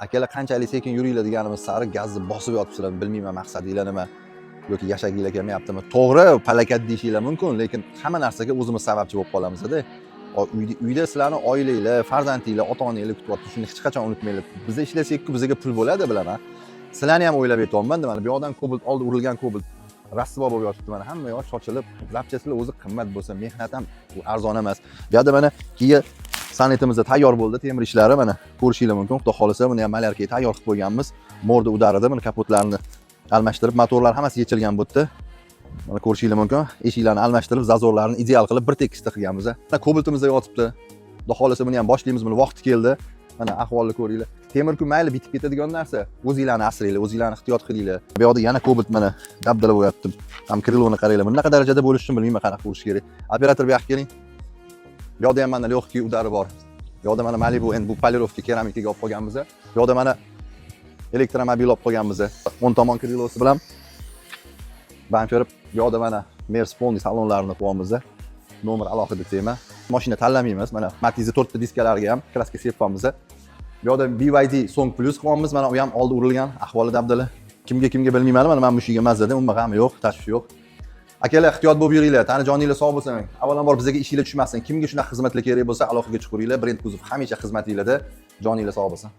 Akalar, qanchalik sekin yuringlar deganimiz sari gazni bosib yotibsizlar. Bilmayman, maqsadinglar nima yoki yashaginglar kelmayaptimi. To'g'ri, palakat deyishinglar mumkin, lekin hamma narsaga o'zimiz sababchi bo'lib qolamizda. Uyda sizlarni oilanglar, farzandinglar, ota onanglar kutyapti. Shuni hech qachon unutmanglar. Biza ishlasak, bizga pul bo'ladi, bilaman. Sizlarni ham o'ylab aytyapman. Mana bu yoqdan Kobalt, oldi urilgan Kobalt rasvo bo'lib yotibdi. Mana hamma yoq sochilib, запчасть lar o'zi qimmat bo'lsa, mehnat ham arzon emas. Bu yoqda mana Kia Sonetimizda tayyor bo'ldi temir ishlari, mana ko'rishinglar mumkin. Xudo xohlasa, buni ham малярка ga tayyor qilib qo'yganmiz. Морда удар ida buni kapotlarini almashtirib, motorlar hammasi yechilgan bu yerda. Mana ko'rishinglar mumkin. Eshiklarni almashtirib, зазор larni ideal qilib, bir tekisda qilganmiz. Mana Kobaltimizda yotibdi. Xudo xohlasa, buni ham boshlaymiz, buni vaqti keldi. Mana ahvolni ko'ringlar. Temir-ku mayli, bitib ketadigan narsa. O'zinglarni asranglar, o'zinglarni ehtiyot qilinglar. Bu yoqda yana Kobalt mana dabdala bo'lyapti. Ham крыло ni qaranglar. Bunaqa darajada bo'lishi uchun bilmayman qanaqa bo'lishi kerak. Operator, bu yoqqa keling. Bu yoqda ham mana легкий удар i bor. Bu yoqda mana Malibu, endi bu полировка, keramikaga olib qo'yganmiz. Bu yoqda mana elektromobil olib qo'yganmiz. O'ng tomon крыло si bilan bamper. Bu yoqda mana Merc, полный salonlarini qo'yamiz. Nomer alohida tema. Mashina tanlamaymiz. Mana Matizni to'rtta diskalariga ham краска sepamiz. Bu yoqda BYD Song Plus qo'yamiz. Mana u ham oldi urilgan, ahvoli dabdala. Kimga kimga bilmayman, mana mana mushiga mazada, umuman g'ami yo'q, tashvishi yo'q. Akalar, ehtiyot bo'lib yuringlar, tani joninglar sog' bo'lsin. Avvalambor bizga ishinglar tushmasin. Kimga shunaqa xizmatlar kerak bo'lsa, aloqaga chiqaveringlar. Brend Kuzov hamisha xizmatinglarda. Joninglar sog' bo'lsin.